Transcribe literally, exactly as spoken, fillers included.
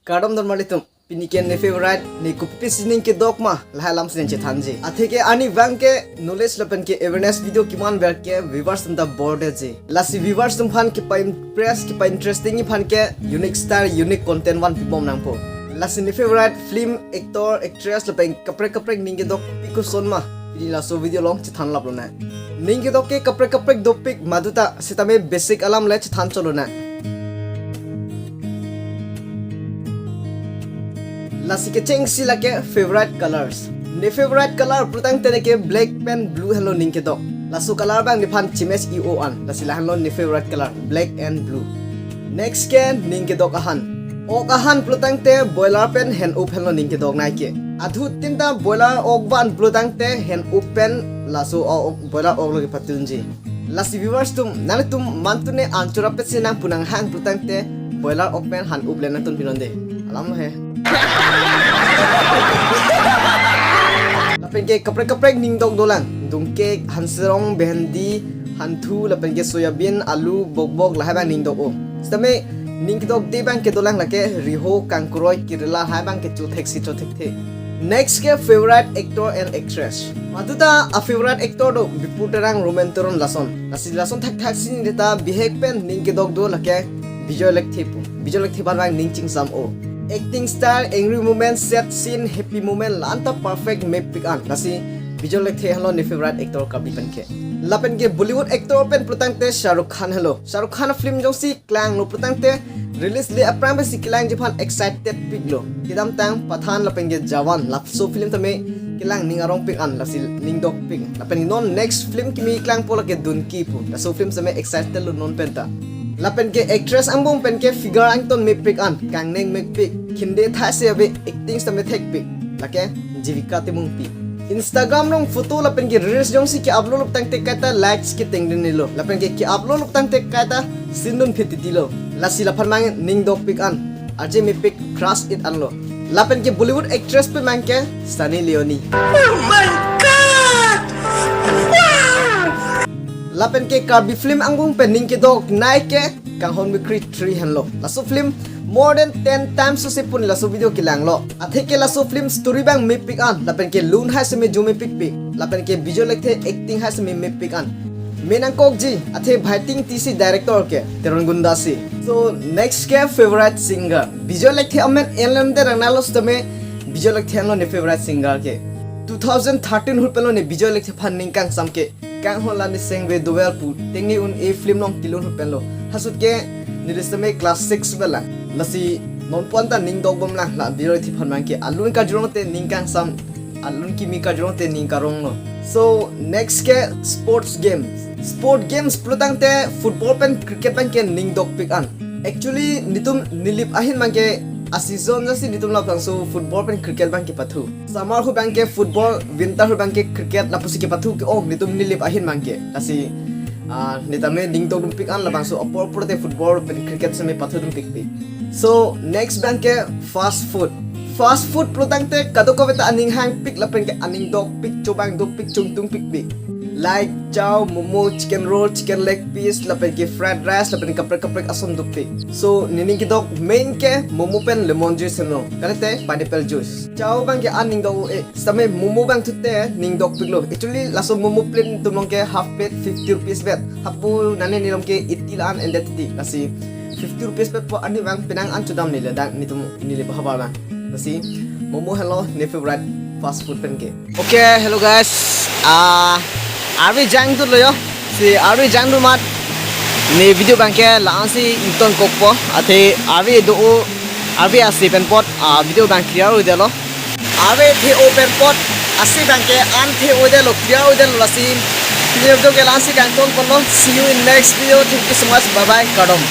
Kardom don marlitum. Pini ke ne favorite, ne kopi si ning kedok ma, lahai alam si ning chethanji. Atheke arnivang ke knowledge lapen ke awareness video keman ver ke viewers atum ta bor-etji. Lasi viewers atum aphan kepa-impress, kepa-interesting aphan ke unique style, unique content van pibom nangpo. Lasi ne favorite film, actor, actress lapen kaprek kaprek ning kedok pi koson ma, pini laso video along chethan lap lonang. Ning kedok ke kaprek kaprek dopik, maduta sitame basic alam le chethan chot lonang. Lasi kechengsi lake favorite colors. Ne favorite color pulotangte ne ke black pen blue henlo ning kedok. Laso color abang nephan chematch-i-o an. Lasi lahenlo ne favorite color, black and blue. Next ke ning kedok ahan. Ok ahan pulotangte boiler pen hen-up henlo ning kedok nai ke. Adhu tinta boiler ok van pulotangte hen-up pen laso ok, boiler ok lo kepatunji. Lasi viewers atum, nanglitum mantu ne anchor apet si nangpu nanghang pulotangte boiler ok pen han-up le nangtun pinonde. Alam lo he. Lapen ke kaprek kaprek ning dok dolang. Dungke, hanserong, bhendi, hanthu, lapen ke soyabean, alu, bokbok, lahai abang ning dok-o. Sitame ning kedokde abang ke dolang lake riho, kangkroi, kerela, lahai abang ke chotheksi chothekthe. Next ke favorite actor and actress. Maduta a-favorite actor do Bipul Terang, Roman Teron lason. Lasi lason thakthak si ning deta bihek pen ning kedok do lake Bijoy Lekthe pu. Bijoy Lekthe aphan abang ning chingsam-o. Acting style, angry moment, sad scene, happy moment, la-anta perfect mepik an. Lasi Bijoy Lekthe henlo ne favorite actor Karbi pen ke. Lapen ke Bollywood actor pen pulotangte Shah Rukh Khan henlo. Shah Rukh Khan film jongsi kelanglo pulotangte release le aphrang pensi kelangji aphan excited piklo. Kedamtang Pathan lapen ke Jawan laso film tame kelang ning arong pik an, lasi ning dok pik. Lapen non next film kimi kelangpo lake Dunki pu. Laso film tame excited lo non penta. Lapen ke actress angbong pen ke figure angton mepik an, kangneng mepik, khinde thase ave, acting tame thekpik. Lake Jivika Timungpi. Instagram along photo lapen ke reels jongsi ke-upload lo pulotangte kaita likes keteng dunlo. Lapen ke ke-upload lo pulotangte kaita sindun phit titi lo. Lasi laphan abang ning dok pik an. Arje mepik crush it anlo. Lapen ke Bollywood actress pen abang ke Sunny Leone. Oh my God! Wow! Lapen ke Karbi film angbong pen ning kedok nai ke Kanghon Mikri three henlo. Laso film more than ten times so se pun laso video kelanglo. Atheke laso film story abang mepik an, lapen ke lun hai seme jo mepikpik, lapen ke Bijoy Lekthe acting hai seme mepik an. Menangkokji, athe bhaiting tisi director ke, Teron Gundasi. So, next ke favorite singer. Bijoy Lekthe amen enlem de rangnalo sitame, Bijoy Lekthe henlo ne favorite singer ke. Two thousand thirteen ahut penlo ne Bijoy Lekthe aphan ning kangsam ke Kanghon La Niseng Ve Dover pu Tengne Un-e film along kelun ahut penlo. Halaso ahut ke neli sitame class six pen lang. Lasi non pon ta ning dokbom lang, la Bijoy Lekthe aphan abang ke alun karjulong te ning kangsam, alun kimi karjulong te ning karonglo. So next ke sports games. Sport games pulotangte football pen cricket abang ke ning dokpik an. Actually, netum Nilip ahin abang ke a-season jasi netum labangso football pen cricket abang kepathu. Summer ahut abang ke football, winter ahut abang ke cricket, lapusi kepathu ke-ok netum Nilip ahin abang ke. Lasi, ah, ne tame ning dokdunpik an labangso apor apor te football pen cricket seme pathu dunpikpik. So, next abang ke fast food. Fast food pulotangte kadokave ta aning hangpik lapen ke aning dokpik, chobang dopik, chungtungpikpik. Like chow, momo, chicken roll, chicken leg piece, lapen ke fried rice, lapen kaprek kaprek ason dopik. So, nening kedok main ke momo pen lemon juice henlo. Kalite pineapple juice. Chow abang ke aning dok-o e. Sitame momo abang thute ning dokpiklo. Actually, laso momo plate netum along ke half plate fifty rupees vet. Hapu nane nelong ke eighty la-an endet titi. Lasi fifty rupees vet po arnivang penang an chodam neli, dak netum neli bahavar abang. Lasi momo henlo ne favorite fast food pen ke. Okay, hello guys. Ah, arve jangdunlo yo. Si arve jangdun amat ne video abang ke la-an si ingtonkokpo. Athe arve do-o, arve ase pen apot, ah, video abang clear-o detlo. Arve the-o pen apot, ase abang ke an the-o detlo, clear-o detlo lasi. Pini video ke la-an si kangtonponlo. See you in next video. Thank you so much. Bye bye. Kardom.